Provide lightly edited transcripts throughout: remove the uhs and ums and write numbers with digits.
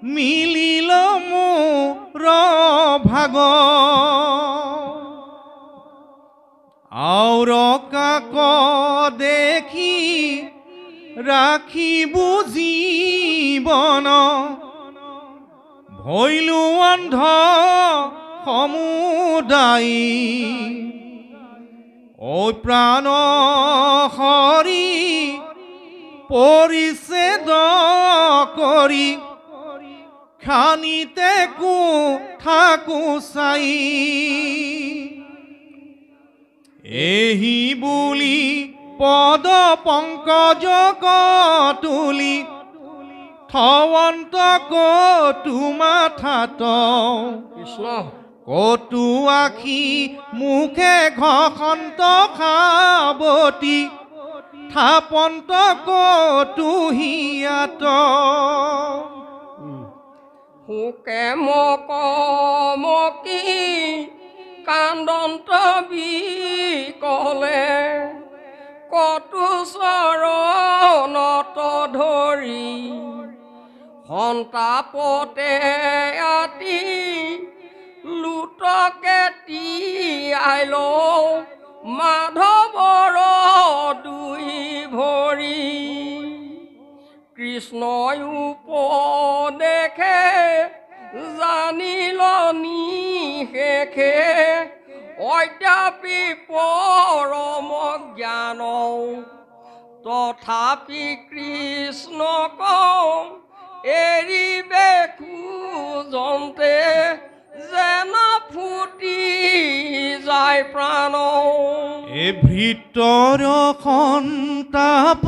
মিলিল মোৰ ভাগ। আউৰ কাক দেখি ৰাখিবো জীৱন, ভৈলো অন্ধ সমুদায়ী। ঐ প্ৰাণ হৰি পৰিচ্ছেদ কৰি, খানিতে কো থাকো চাই। এহি বুলি পদ পংকজ তুলি, থৱন্ত কতো মাথাত। কৃষ্ণ। কতো আখি মুখে ঘষন্ত খাবতি, থাপন্ত কতো হিয়াত। শোকে মকমকি কান্দন্ত বিকলে, কতো চৰণত ধৰি সন্তাপতে আতি লোটকে তিয়াইল মাধৱৰ দুই ভৰি। কৃষ্ণই উপদেশে জানিল নিশেষে, অদ্যাপি পৰম জ্ঞান। তথাপি কৃষ্ণক এৰিবে খোজন্তে, যেন ফুটি যায় প্ৰাণ। এ ভৃতৰ সন্তাপ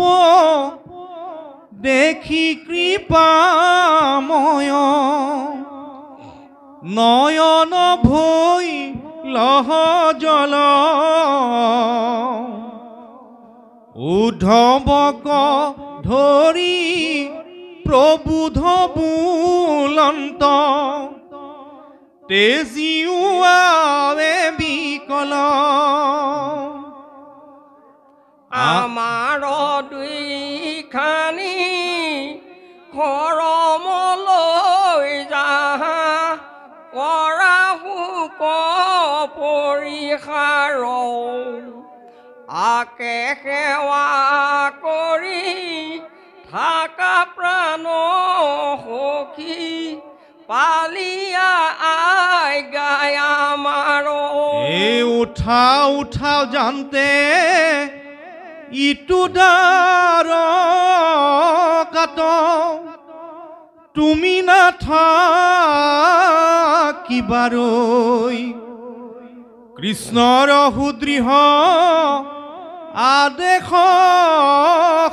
দেখি কৃপাময়, নয়ন ভৈ লহ জল। উদ্ধৱক ধৰি প্ৰবোধ বোলন্ত, তেজিওৱাৱে বিকল। আমাৰ দুইখানি খৰমলৈ যাহা কৰা শোক পৰিসাৰ, আকে সেৱা কৰি থাকা প্ৰাণ সখী, পালিয়া I গায় আমাৰ। এ উঠা উঠা জানতে ইটো দ্বাৰ কাট, তুমি নাথাকিবাৰৈ। কৃষ্ণৰ সুদৃঢ় আদেশ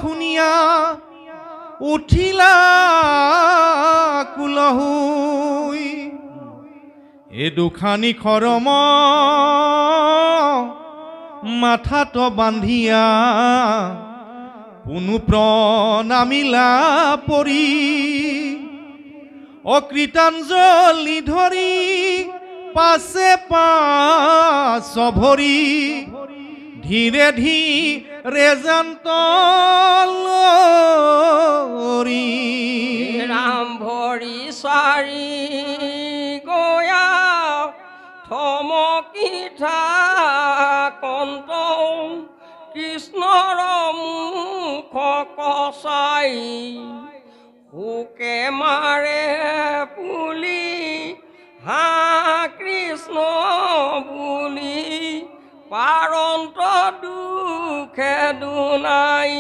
শুনিয়া, উঠিলা কুলহুই। এ দুখানি খৰম মাথাত বান্ধিয়া, পুনু প্ৰণামিলা পৰি। অকৃতাঞ্জলি ধৰি পাছে পাছ ভৰি, ধীৰে ধীৰে জান্ত লৰি। ৰাম ভৰি চাৰি গয়া থমকি থাকন্ত, কৃষ্ণৰ মুখ কচাই শোকে মাৰে পুলি, হা কৃষ্ণ বুলি পাৰন্ত দুখে দুনাই।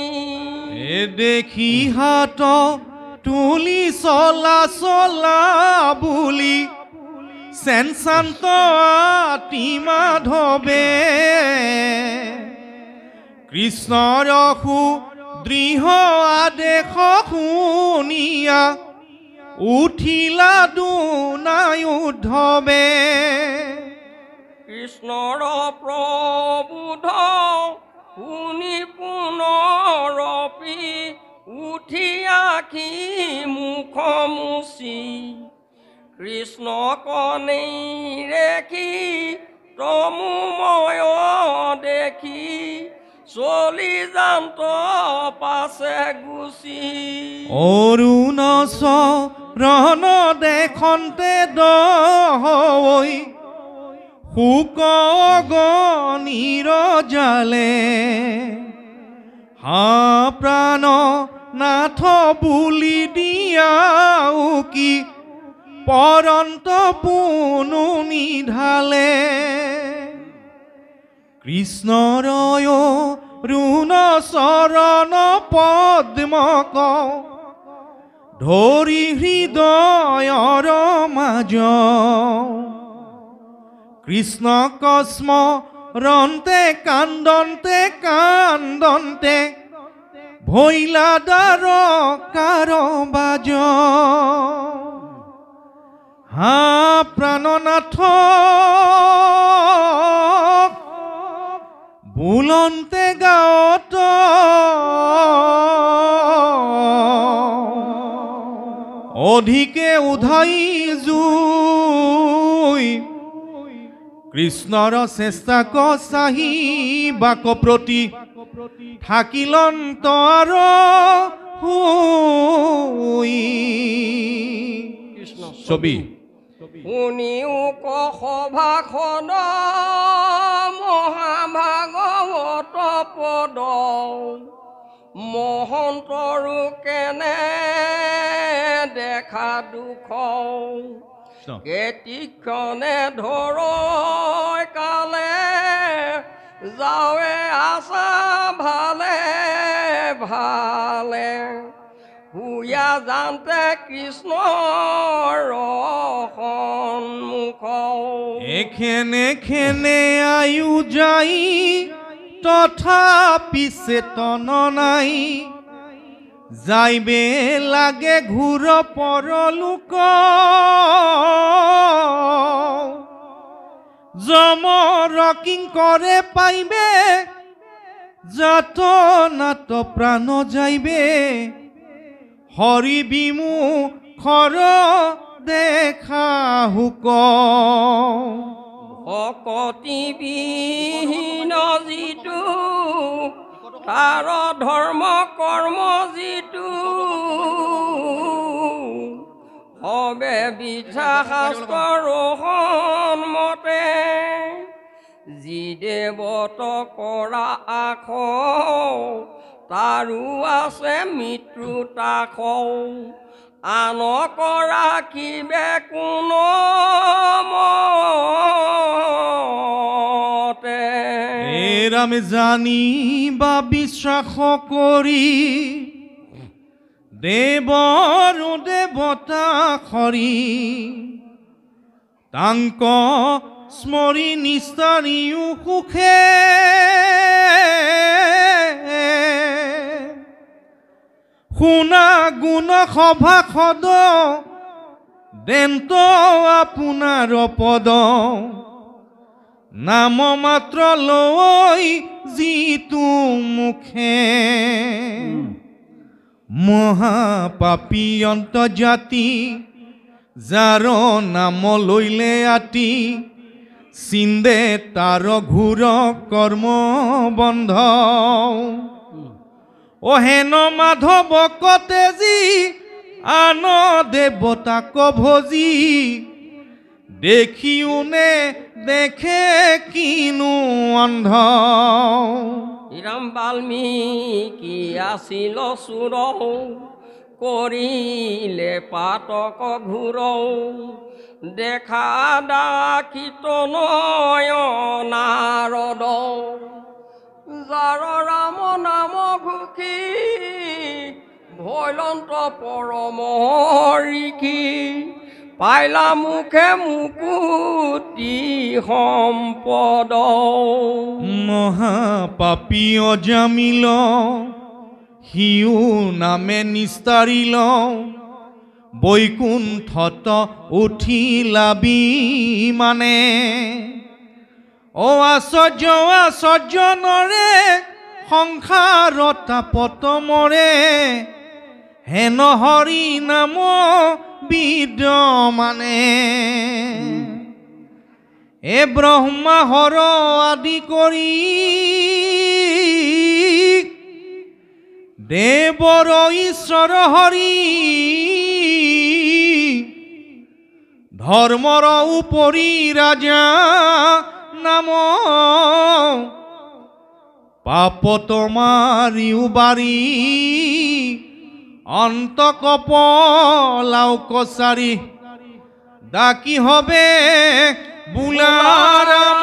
এ দেখি হাত তুলি চলা চলা বুলি, চেনচান্ত আতি মাধৱে। কৃষ্ণৰ সুদৃঢ় আদেশ শুনিয়া, উঠিলা দুনাই উদ্ধৱে। কৃষ্ণৰ প্ৰবোধ শুনি পুনৰপি, উঠি আখি মুখ মুচি, কৃষ্ণ কনেই ৰেখি তমুময় দেখি, চলি যান্ত পাছে গুচি। অৰুণ ৰণ দেখন্তে দহৈ শোক গণিৰ জালে। হা প্ৰাণ নাথ বুলি দিয়াও কি পৰন্ত পুনু নিধালে। কৃষ্ণৰ ৰুণ চৰণ পদ্মক ধৰি হৃদয়ৰ মাজ। কৃষ্ণ কস্ম ৰন্তে কান্দন্তে কান্দন্তে ভৈলা দ্বাৰ কাৰ বাজ। হা প্ৰাণনাথ বুলন্তে গাঁৱত অধিকে উধাই জুই। কৃষ্ণৰ চেষ্টাক চাহিবাক প্ৰতি থাকিলন্ত আৰু হুই। ছবি শুনিও সভাখন মহাভাগৱত পদ মহন্তৰো কেনে দেখা দুখ কেতিক্ষণে ধৰ কালে যাৱে আশা ভালে ভালে হুয়া জানতে কৃষ্ণৰ সন্মুখ। এখেনে খেনে আয়ু যাই তথাপি চেতন নাই, যাইবে লাগে ঘূৰ পৰলোক। যমৰ কিঙ্কৰে পাইবে যাত নাত প্ৰাণ যাইবে, হৰি বিমুখৰ দেখা হুক। ভকতি বিহীন যিটো তাৰ ধৰ্ম কৰ্ম যিটো হবে বিছা শাস্ত্ৰৰ সন্মতে যি দেৱত কৰা আখ তাৰো আছে মৃত্যু তাখ আনক ৰাখিবে কোন মতে। ৰাম জানিবা বিশ্বাস কৰি দেৱৰ দেৱতা হৰি, তাংক স্মৰি নিস্তাৰিও সুখে। শুনা গুণ সভাসদ দেন্ত আপোনাৰ পদ, নাম মাত্ৰ লৈ যিটো মুখে। মহাপাপী অন্ত জাতি যাৰ নাম লৈলে আতি, চিন্দে তাৰ ঘূৰ কৰ্ম বন্ধ। অহেন মাধৱ কতেজি আন দেৱতাক ভজি, দেখিও নে দেখে কিনো অন্ধ। ৰাম বাল্মীকি আছিল চুৰ কৰিলে পাতক ঘূৰ, দেখা ডাকিত নয়নাৰদ। যাৰ ৰাম নাম ঘুষি ভৈলন্ত পৰম ঋষি, পাইলা মুখে মুকুতি সম্পদ। মহাপাপী অজামিল সিও নামে নিস্তাৰিল, বৈকুণ্ঠত উঠিলা বিমানে। অ আশ্চৰ্য আশ্চৰ্য নৰে সংসাৰ তাপত মৰে, হেন হৰি নাম বিদ্যমানে। এ ব্ৰহ্মা হৰ আদি কৰি দেৱৰ ঈশ্বৰ হৰি, ধৰ্মৰ উপৰি ৰাজা নাম পাপ তোমাৰিও বাৰী অন্ত কপলাও কছাৰী ডাকি হবে বোলা ৰাম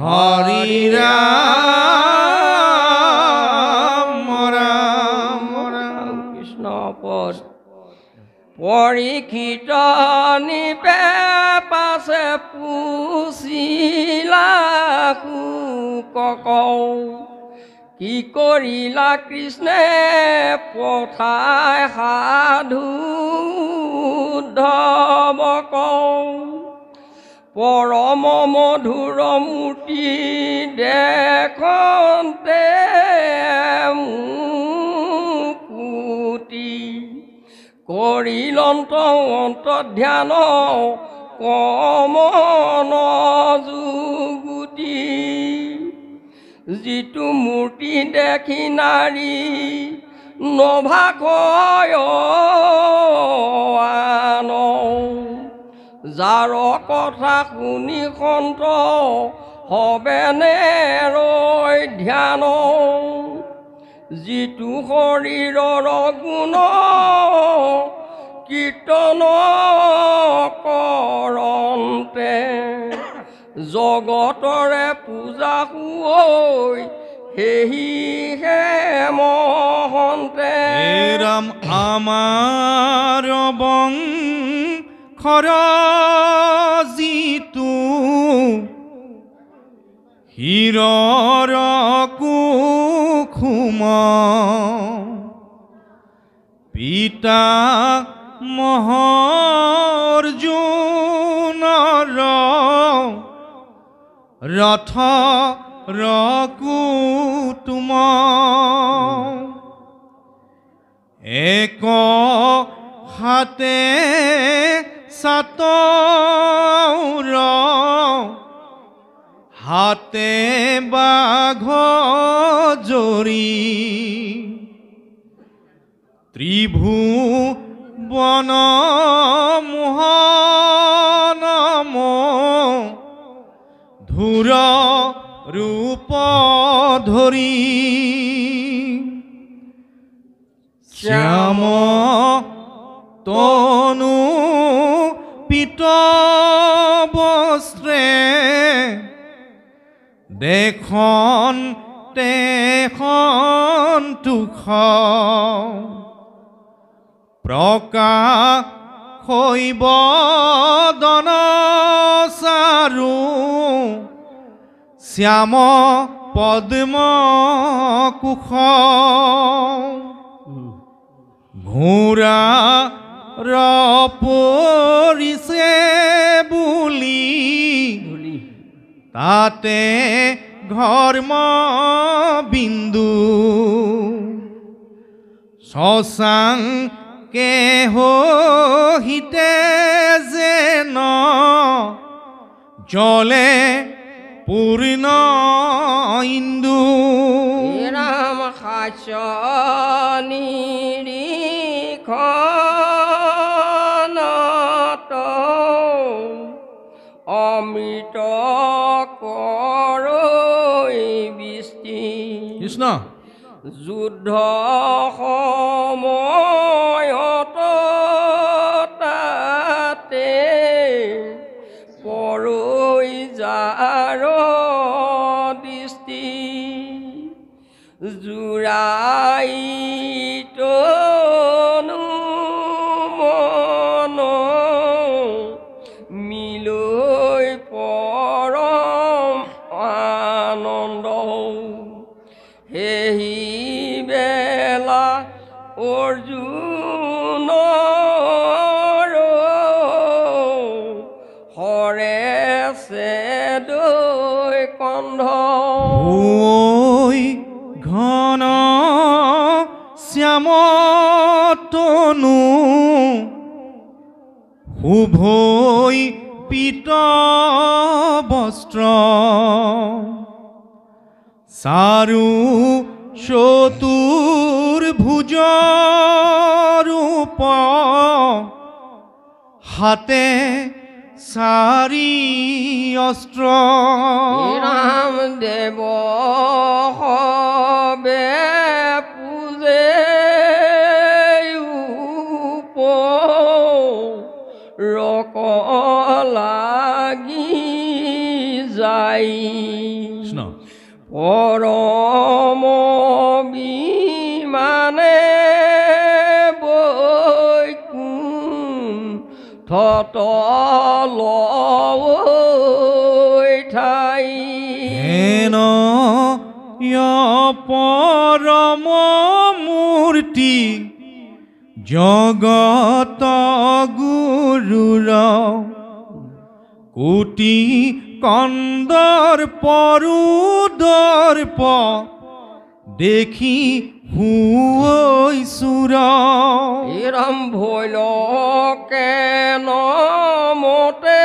হৰি ৰাম ৰাম ৰাম। কৃষ্ণ পদ পৰীক্ষিত নিপে পাছে পুচিলা কক কি কৰিলা কৃষ্ণে পঠাই সাধু ধৱক পৰম মধুৰ মূৰ্তি দেখন্তে মুকুতি কৰিলন্ত অন্ত ধ্যান কমন যুগুতি যিটো মূৰ্তি দেখি নাৰী নভাষয় আন যাৰ কথা শুনি সন্ত হবেনে ৰৈ ধ্যান যিটো শৰীৰৰ গুণ কীৰ্তন কৰন্তে জগতৰে পূজা হৈ সেহিহে মহন্তে। ৰাম আমাৰ বংশৰ যিটো হীৰৰ কুসুম পিতা মহৰ্জুনৰ ৰথ ৰকুতুম এক হাতে সাতৰ হাতে বাঘ জৰি ত্ৰিভুবন মোহন ধুৰ ৰূপ ধৰি শ্যাম তনু পিত বস্ত্ৰে দেখন তেখন তুষ প্ৰকাশ বদন চাৰু শ্যাম পদ্ম কুশ ঘোঁৰা ৰ পৰিছে বুলি তাতে ঘৰ্ম বিন্দু শশাং কে হিতে যেন জলে পূৰ্ণ ইন্দু। ৰাম হাস্য নিৰীক্ষণত অমৃত কৰৈ বৃষ্টি। কৃষ্ণ। যুদ্ধ সময়ত তাতে পৰৈ যাৰ দৃষ্টি জোৰাই তনু মন মিলৈ পৰম আনন্দ সেহি বেলা অৰ্জুনৰ হৰে দৈ কন্ধ ঐ ঘন শ্যাম তনু শুভৈ পীত বস্ত্ৰ চাৰু চতুৰ্ভুজ ৰূপ হাতে চাৰি অস্ত্ৰ। ৰামদেৱ সবে পূজে ৰক লাগি যায়। পৰম বিমানে বৈকুণ্ঠত লয় ঠাই। হেন পৰম মূৰ্তি জগত গুৰুৰ কোটি কন্দৰ পৰুদৰ্প দেখি হুই চুৰ। ৰাম ভৈল কেন মতে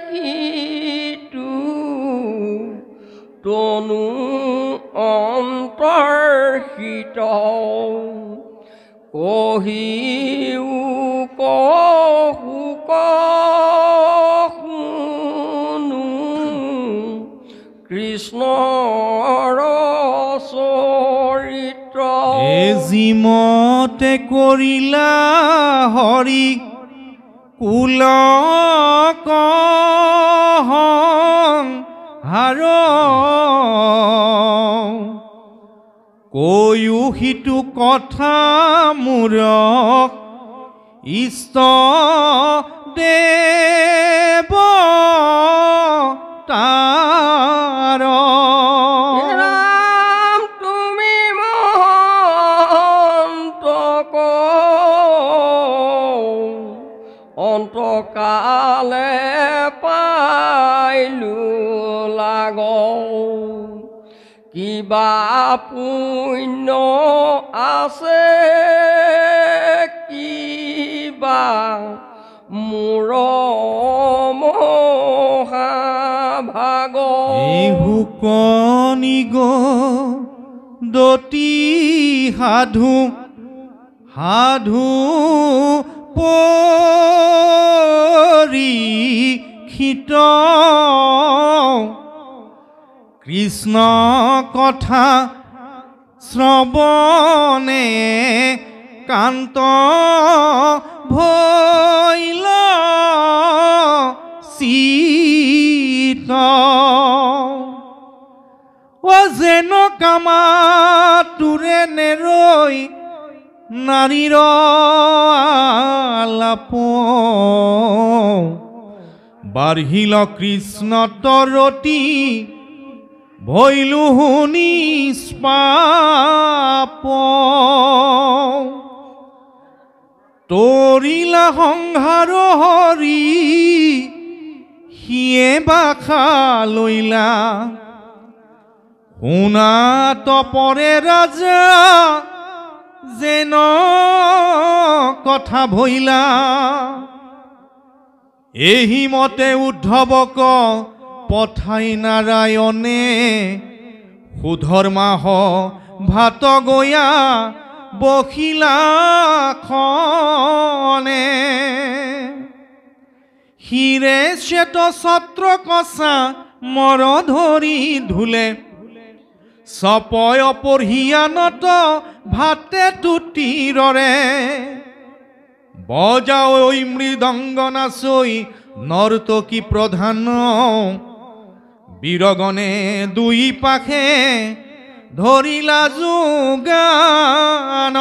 সিটো তনু অন্তৰ্হিত কহিও কহুক শুনো কৃষ্ণৰ চৰিত্ৰ। যিমতে কৰিলা হৰি কুল হাৰ কৈও সিটো কথা মোৰ ইষ্ট দেৱ তাৰ। ৰাম তুমি মহন্তক অন্তকালে পাইলো লাগ কিবা পুণ্য আছে কিবা মোৰ মহাভাগ। শুকনি দতি সাধু সাধু পৰীক্ষিত কৃষ্ণ কথা শ্ৰৱণে কান্ত ভৈল চিত। অ যেন কামা তোৰে নেৰৈ নাৰীৰ আলাপ বাঢ়িল কৃষ্ণ তৰতি ভৈলো শুনি পাপ। তৰিলা সংহাৰ হৰি সিয়ে বাসা লৈলা শুনা তপৰে ৰাজা যেন কথা ভৈলা। এহি মতে উদ্ধৱক পঠাই নাৰায়ণে সুধৰ্মাহ ভাত গয়া বসিলা খনে। হিৰে শ্বেত ছত্ৰ কচা মৰ ধৰি ধুলে চপয় পঢ়িয়া নত ভাতে তুতিৰৰে। বজাও ঐ মৃদংগ নাচৈ নৰ্তকী প্ৰধান বীৰগণে দুই পাখে ধৰিলা যোগান।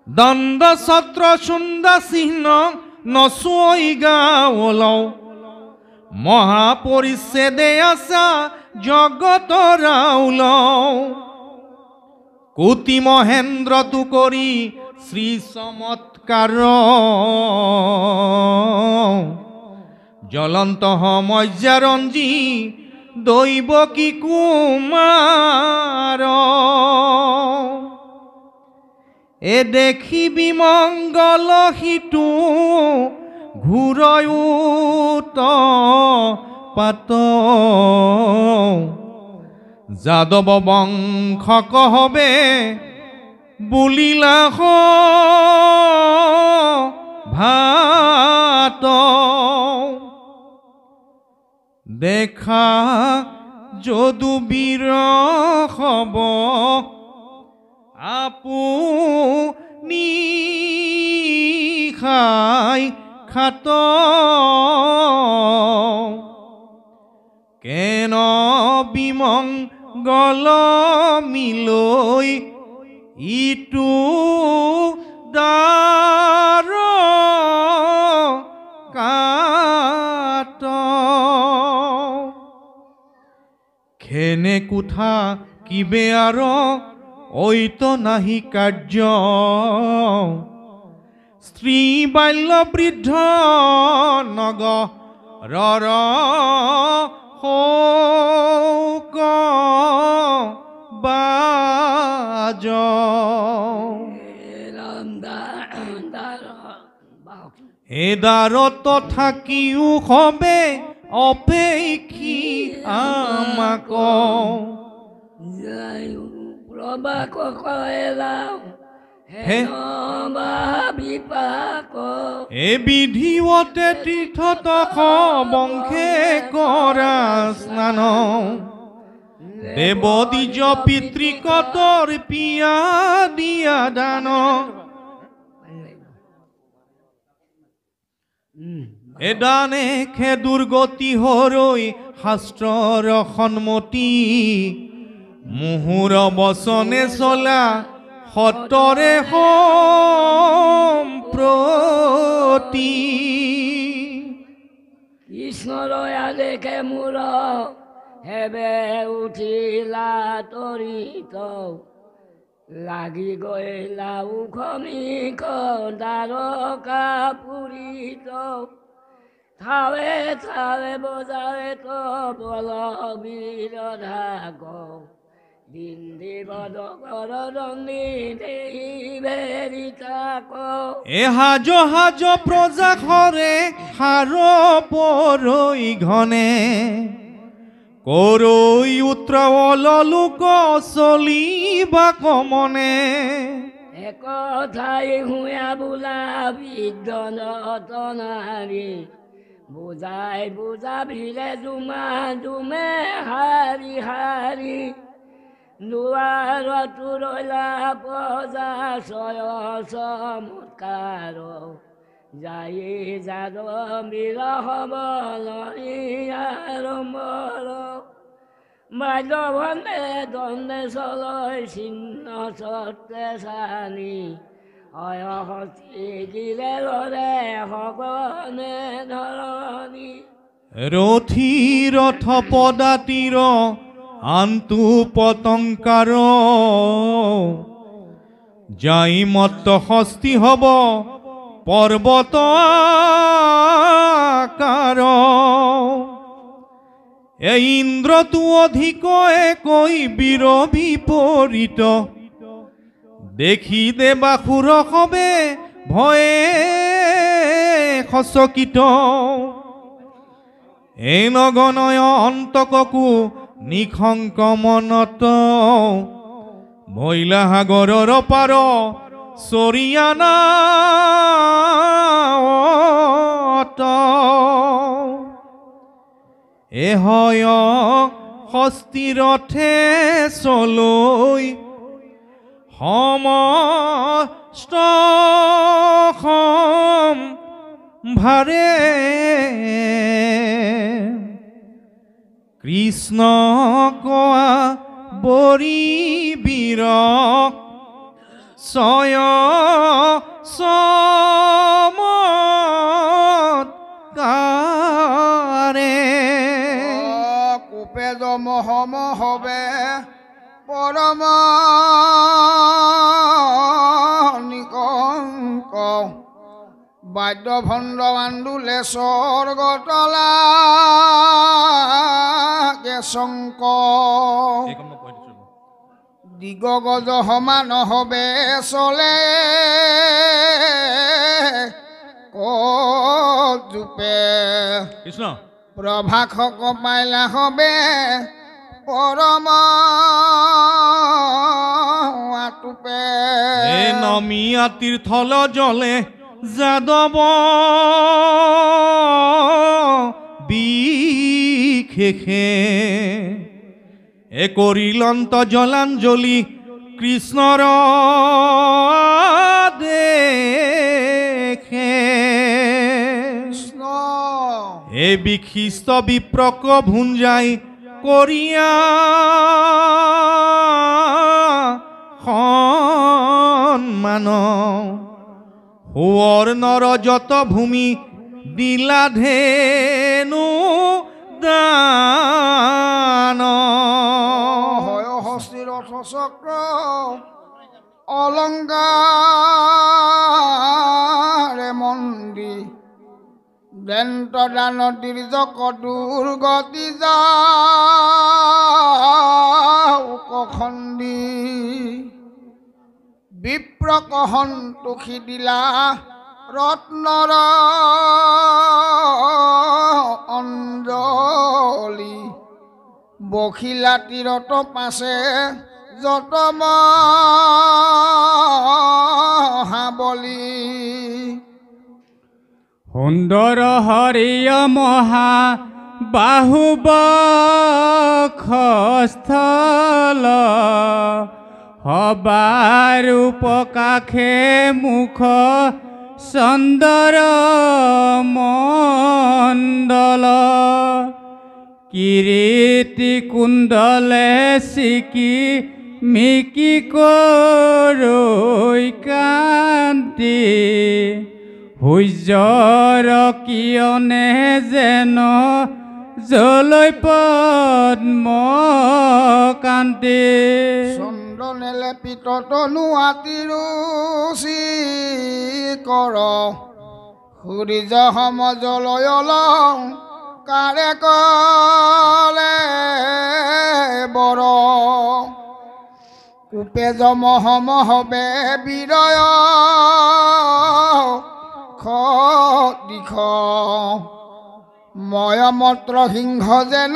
দণ্ড ছত্ৰ সুন্দ চিহ্ন নচুৱৈ গাৱল মহাপৰিচ্ছেদে আছা জগত ৰাউল। কোটি মহেন্দ্ৰ তু কৰি শ্ৰী চমৎকাৰ জ্বলন্ত সমজ্যাৰঞ্জী দৈৱকী কুমাৰ। এ দেখিবি মংগল সিটো ঘূৰয়ুত পাত যাদৱ বংশ কহবে বুলিলা ভাত। দেখা যদু বীৰ হব আপুনি খাই খাত। কেন বিমংগল মিলৈ ইটো দ্বাৰ কাত। খেনে কোঠা কিবে আৰ ঐত নাহি কাৰ্য। স্ত্ৰী বাল্য বৃদ্ধ নগ ৰৰ শোক বাজ। এ দ্বাৰত থাকিও সবে অপেক্ষি আমাক। এ বিধিৱতে তীৰ্থত বংশে কৰা স্নান। দেৱ দ্বিজ পিতৃকতৰ পিয়া দিয়া দান। এ দানে খে দুৰ্গতি হৰৈ শাস্ত্ৰৰ সন্মতি। মুহুৰ বচনে চলা সতৰে সম্প্ৰতি। কৃষ্ণৰ আদেশে মোৰ হেবে উঠিলা তৰিত। লাগি গৈলা উখমিক দ্বাৰকা পুৰিত। থাৱে থাৱে বজাৰে তো বল বীৰ ঢাক। এ হাজ হাজ প্ৰজা ঘৰে সাৰ পৰৈ ঘনে। কৰৈ উত্ৰাৱল লোক চলিবা কমনে। একথাই হুয়া বোলা বিদ্যনত নাৰী। বুজাই বুজাবিলে জুমা জুমে হাৰি হাৰি। দুৱাৰতো ৰৈলা পজা ছয় চমৎকাৰ। যাই যাদ বীৰ হবলৰ মৰ। বাদ্যবন্দে দণ্ডে চলয় চিহ্ন চত্ৰে চানি। অয়সী দিলে লৰে সগনে ধৰণী। ৰথী ৰথ পদাতিৰ আন্তু পতংকাৰ। যাই মত্ত হস্তি হব পৰ্বত আকাৰ। এই ইন্দ্ৰটো অধিক একৈ বীৰ বিপৰীত। দেখি দেবাসুৰ সবে ভয়ে সচকিত। এই নগণয় অন্তককো নিশংক মনত। ভৈলা সাগৰৰ পাৰ চৰিয়া নাৱত। এ হয় হস্তিৰথে চলৈ সমস্ত ভাৰে। কৃষ্ণ কোৱা বৰি বীৰ ছয় চমৎকাৰে। কোপে যম হবে পৰম নিকংক। বাদ্য ভণ্ড আন্দোলে স্বৰ্গতলা কেশংক। দিগ গজ সমান হবে চলে কূপে। কৃষ্ণ প্ৰভাষক পাইলা হবে পৰম আটোপে। নমিয়া তীৰ্থল জলে যাদৱ বিশেষে এ কৰিলন্ত জলাঞ্জলি কৃষ্ণৰ দেখে। এ বিশিষ্ট বিপ্ৰক ভুঞ্জাই কৰিয়া সন্মান সুৱৰ্ণৰ যত ভূমি দিলা ধেনু দান। হয় হস্তি ৰথ চক্ৰ অলংকাৰে মন্দি দন্ত দান দীৰ্যক দুৰ্গতি যাওক খন্দি। বিপ্ৰক সন্তোষী দিলা ৰত্নৰ অঞ্জলি বখিলা তীৰত পাছে যত মহাবলী। সুন্দৰ হৰিয় মহা বাহুবক্ষস্থল হবাৰ উপকাশে মুখ চন্দৰ মণ্ডল কিৰীটি কুণ্ডলে চিকি মিকি কৰৈ কান্তি সূৰ্যৰ কিয়নে যেন জলৈ পদ্ম কান্তি। চন্দনেলে পিত তনু আতিৰুচি কৰ সূৰ্য সম জলয় কাৰে কলে বৰ কুপে যম সম হবে বিৰয় দিশ ময় মত্ৰ সিংহ যেন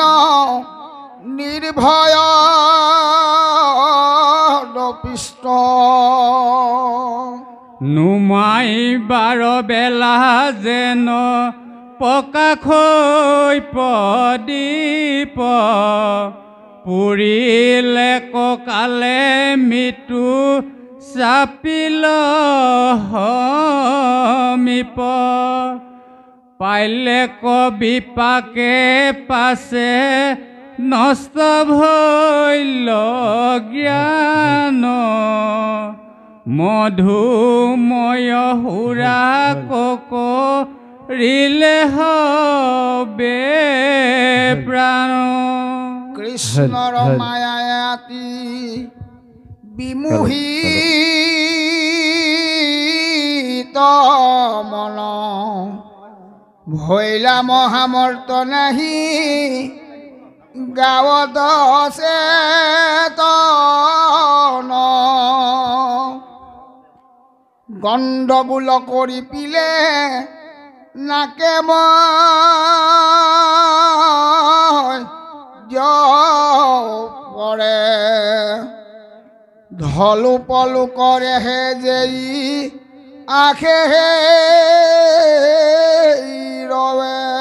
নিৰ্ভয় পিষ্ট। নুমাই বাৰ বেলা যেন প্ৰকাশৈ প্ৰদীপ পুৰিলে ককালে মৃত্যু চাপিল সমীপ পাইলে কবিপাকে পাছে নষ্ট ভৈল জ্ঞান মধুময় সুৰা ককৰিলে হবে প্ৰাণ। কৃষ্ণৰ মায়াতি বিমোহিত মন ভৈলা মহামৰ্ত নাহি গাৱত চেতন গণ্ডগোল কৰি পিলে নাকে মই পৰে ঢলো পলো কৰে হে যেই আখে হে ৰৱে।